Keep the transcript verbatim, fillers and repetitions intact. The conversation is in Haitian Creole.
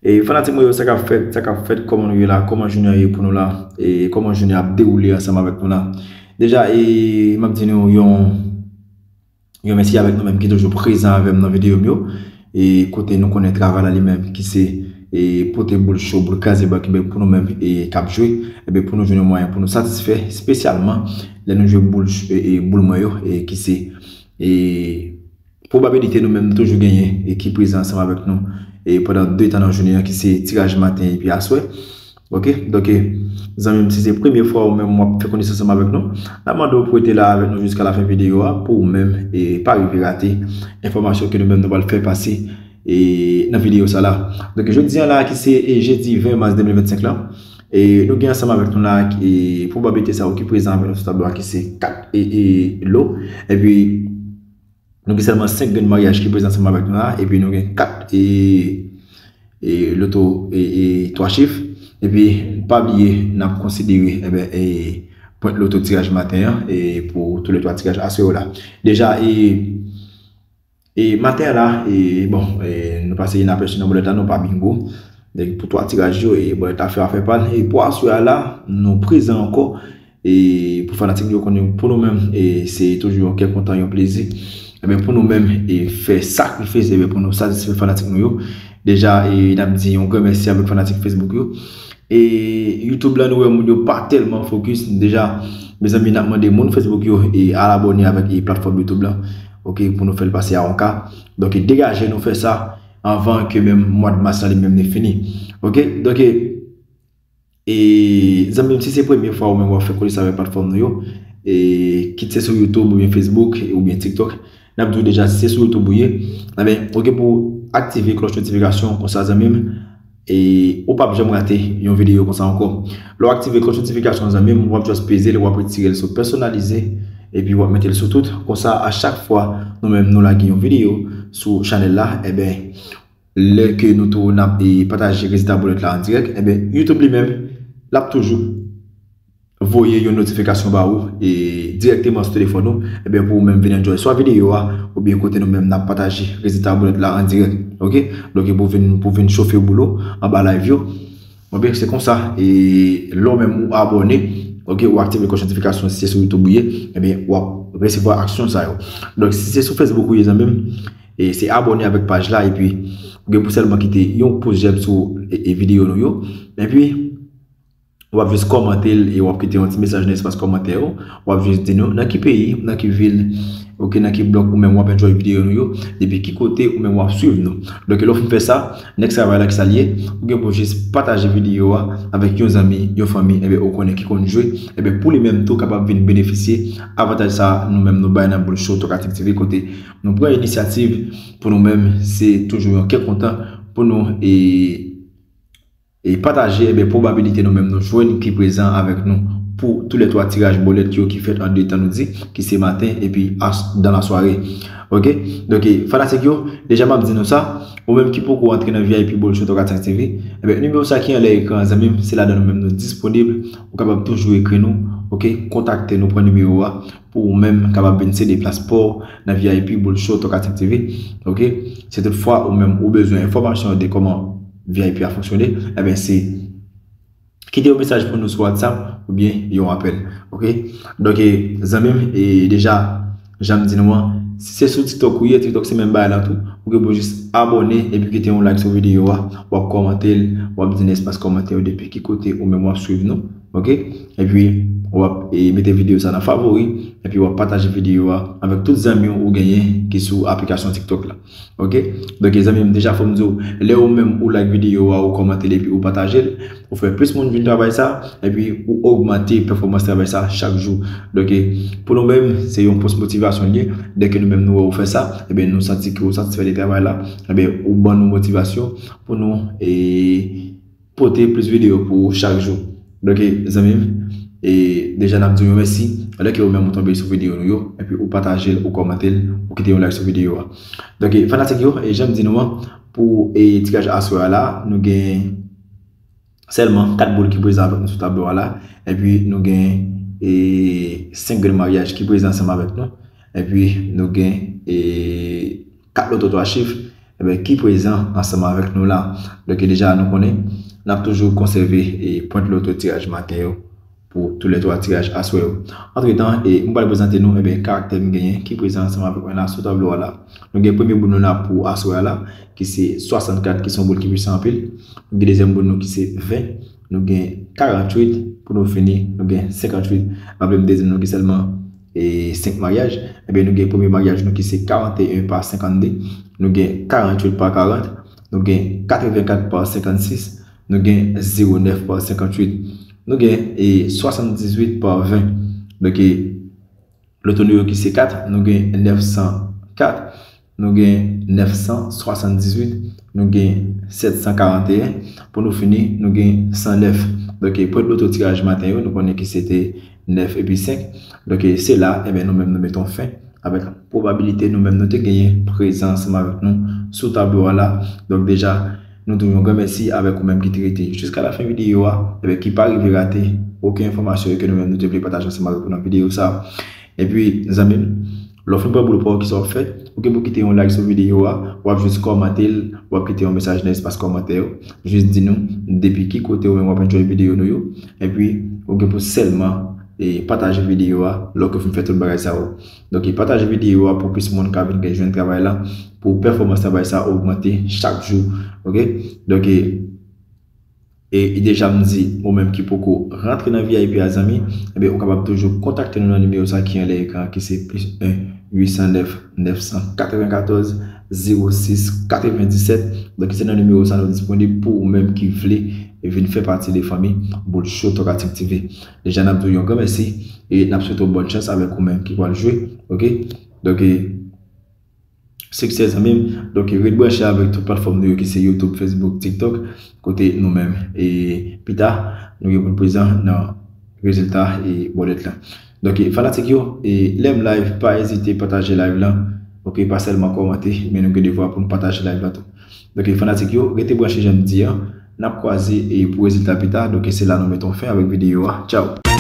E fanatik mwen yo, sa k ap fèt, sa k ap fèt, kòman nou ye la, kòman jounen an ye pou nou la, e kòman jounen ap dewoule ansanm avèk nou la. Deja, e m ap di nou yon, yon mèsi avèk nou menm ki toujou prezan avè m nan videyo m yo, e kote nou konnen travay la li menm ki se, e pote boul cho, boul kraze bank, ebyen pou nou menm, e k ap jwe, ebyen pou nou jwenn yon mwayen pou nou satisfè, espesyalman lè nou jwe boul, e, e boul mwen yo, e ki se, e pwobabilite nou menm nou toujou genyen e ki prezan ansanm avèk nou e pandan de tan nan jounen an ki se tiraj maten epi aswè. Ok, donk, e, zanmi m, si se premye fwa ou menm w ap fè konesans ansanm avèk nou, n ap mande w pou rete la avèk nou jiska lafen videyo a pou ou menm e pa rive rate enfòmasyon ke nou menm nou pral fè pase e nan videyo sa la. Donk, jodi a la ki se e jedi ven mas de mil vennsenk la, e nou gen ansanm avèk nou la e pwobabilite sa yo ki prezan avèk nou sou tablo a ki se kat e, e lo. Epi nou gen sèlman senk grenn maryaj ki prezan ansanm avèk nou la, epi nou gen kat e, e loto e, e twa chif. Epi pa bliye n ap konsidere, enben, e pwent loto tiraj maten an e pou tou le twa tiraj aswè yo la. Deja, e, e maten an la, e bon, e nou pase inapèsi nan bòlèt la, nou pa bingo. Donk pou twa tiraj yo, e bòlèt la fè afè pa l. E pou aswè a la, nou prezan ankò. E pou fanatik nou yo konnen pou nou menm, e se toujou yon kè kontan, yon plezi. Ebyen pou nou menm, e fè sakrifis, ebyen pou nou satisfè fanatik nou yo. Deja, e n ap di yon gran mèsi avèk fanatik Facebook yo. E YouTube la, nou wè moun yo pa tèlman fokis. Deja, mezanmi, n ap mande moun Facebook yo e al abòne avèk e platfòm YouTube la. Ok, pou nou fè l pase a yon ka. Donk, degaje nou fè sa anvan ke menm mwa de mas la li menm li fini. Ok, donk, e, zanmi m, si se premye fwa ou menm w ap fè konesans avèk platfòm nou yo, e kit se sou YouTube oubyen Facebook oubyen TikTok, n ap di w deja si se sou YouTube ou ye, enben, ou gen pou aktive klòch notifikasyon konsa, zanmi m, e ou p ap janm rate yon videyo konsa ankò. Lè w aktive klòch notifikasyon, zanmi m, w ap just peze l, w ap retire l sou pèsonalize, epi w ap mete l sou tout. Konsa, a chak fwa nou menm nou lage yon videyo sou chanèl la, enben, lè ke nou tou n ap, e, pataje rezilta bòlèt la an dirèk, enben, YouTube li menm, l ap toujou voye yon notifikasyon ba ou, e, dirèkteman sou telefòn ou, enben, pou ou menm vin enjoy swa videyo a, oubyen kote nou menm n ap pataje rezilta bòlèt la an dirèk. Ok? Donk, pou vin, pou vin chofe boul ou anba live yo. Ebyen, se konsa, e lè w menm ou abòne, ok, ou aktive klòch notifikasyon, si se sou YouTube ou ye, ebyen, w ap resevwa aksyon sa yo. Donk, si se sou Facebook ou ye, zanmi m, e se abòne avèk paj la, epi ou gen pou sèlman kite yon pous jèm sou, e, e videyo nou yo. Epi, w ap jis kòmante l e w ap kite yon ti mesaj nan espas kòmantè yo. W ap jis di nou nan ki peyi, nan ki vil, ok, nan ki blòk ou menm w ap enjoy videyo nou yo, depi ki kote ou menm w ap swiv nou. Donk, lè w fin fè sa, next travay la ki sa l ye, ou gen pou jis pataje videyo a avèk yon zanmi, yon fanmi, enben, ou konnen ki konn jwe, enben, pou li menm tou kapab vin benefisye avantaj sa a nou menm nou bay nan Boul Show Talkative T V, kote nou pran inisyativ pou nou menm, se toujou yon kè kontan pou nou, e e pataje, enben, pwobabilite nou menm nou jwenn ki prezan avèk nou pou tou le twa tiraj bòlèt yo ki fèt an de tan, nou di, ki se maten epi as-, dan lasware. Ok? Donk, e, fanatik yo, deja m ap di nou sa, ou menm ki poko antre nan V I P Boul Show Talkative T V, enben, nimewo sa ki anlè ekran an, zanmi m, se ladan nou menm nou disponib. Ou kapab toujou ekri nou, ok? Kontakte nou, pran nimewo a, pou ou menm kapab vin sede plas pa w nan V I P Boul Show Talkative T V. Ok? Si toutfwa ou menm ou bezwen enfòmasyon de kòman V I P a fonksyone, enben se kite yon mesaj pou nou sou WhatsApp oubyen yon apèl. Ok? Donk, e, zanmi m, e deja, jan m di nou an, si se sou TikTok ou ye, TikTok se menm bagay la tou. Ou gen pou jis abòne epi kite yon like sou videyo a, w ap kòmante l, w ap di nan espas kòmantè yo depi ki kote ou menm w ap swiv nou. Ok? Epi, w ap, e, mete videyo sa nan favori, epi w ap pataje videyo a avèk tout zanmi w ou genyen ki sou aplikasyon TikTok la. Ok? Donk, zanmi m, deja fò m di w, lè ou menm ou like videyo a, ou kòmante l epi ou pataje l, ou fè plis moun jwenn travay sa, epi ou ogmante pèfòmans travay sa chak jou. Donk, pou nou menm, se yon pous motivasyon l ye. Dèke nou menm nou wè ou fè sa, ebyen, nou santi ke ou satisfè de travay la, ebyen, ou ban nou motivasyon pou nou, e, pote plis videyo pou ou chak jou. Donk, e, zanmi m, e, deja n ap di w yon mèsi. Lè ke ou menm ou tonbe sou videyo nou yo, epi ou pataje l, ou kòmante l, ou kite yon like sou videyo a. Donk, e, fanatik yo, e, jan m di nou an, pou, e, tiraj aswè a la, nou gen sèlman kat boul ki prezan avèk nou sou tablo a la, epi nou gen, e, senk grenn maryaj ki prezan ansanm avèk nou, epi nou gen, e, kat loto twa chif, ki prezan ansanm avèk nou la. Donk, deja, nou konnen, n ap toujou konsève e pwent loto tiraj maten yo pou tou lè twa tiraj aswè yo. Antretan, e m pral prezante nou, enben, karaktè m genyen ki prezan ansanm avèk mwen la sou tablo a la. Nou gen premye boul nou la pou aswè a la, ki se swasannkat, ki se yon boul ki pwisan anpil. Nou gen dezyèm boul nou ki se ven. Nou gen karanntuit. Pou nou fini, nou gen senkantuit. Raple m te di nou gen sèlman e senk maryaj. Ebyen, nou gen premye maryaj nou ki se karanteyen pa senkannde. Nou gen karanntuit pa karant. Nou gen katrevenkat pa senkannsis. Nou gen zewo nèf pa senkanntuit. Nou gen e swasanndizuit pa ven. Donk, e loto nou yo ki se kat, nou gen nèf san kat, nou gen nèf san swasanndizuit, nou gen sèt san karanteyen, pou nou fini, nou gen san nèf. Donk, pwent loto tiraj maten yo, nou konnen ki se te nèf epi senk. Donk, se la, enben, nou menm nou mete yon fen avèk pwobabilite nou menm nou te genyen prezan ansanm avèk nou sou tablo a la. Donk, deja, nou di w yon gran mèsi avèk ou menm ki te rete jiska lafen videyo a, enben, ki pa rive rate okenn enfòmasyon ke nou menm nou te vle pataje ansanm avèk ou nan videyo sa a. Epi, zanmi m, lè w fin pran boul pa w, kisa w ap fè? Ou gen pou kite yon like sou videyo a, w ap jis kòmante l, w ap kite yon mesaj nan espas kòmantè yo. Jis di nou depi ki kote ou menm w ap enjoy videyo nou yo. Epi, ou gen pou sèlman e pataje videyo a lè w fin fè tout bagay sa yo. Donk, e pataje videyo a pou plis moun ka vin gen jwenn travay la, pou pèfòmans travay sa ogmante chak jou. Oke? Donk, e e, e deja m di, ou menm ki poko rantre nan V I P a, zanmi, ebyen, ou kapab toujou kontakte nou nan nimewo sa ki anlè ekran, ki se plis en uit san nèf nèf san katrevenkatòz zewo sis katrevendisèt. Donk, se nan nimewo sa nou disponib pou ou menm ki vle vin fè pati de fanmi Boul Cho Talkative T V. Deja, n ap di w yon gran mèsi e n ap swete w bòn chans avèk ou menm ki pral jwe. Oke? Donk, e, Siksè, zanmi m. Donk, ret branche avèk tout platfòm nou yo ki se YouTube, Facebook, TikTok, kote nou menm. E pita, nou gen pou n prezan nan rezilta e bòlèt la. Donk, e, fanatik yo, e, lè m live, pa ezite pataje live la. Oke, pa sèlman kòmante, men nou gen devwa pou n pataje live la tou. Donk, e, fanatik yo, rete branche jan m di an. N ap kwaze e pou rezilta pita. Donk, e, se la nou mete yon fen avèk videyo a. Tchaw!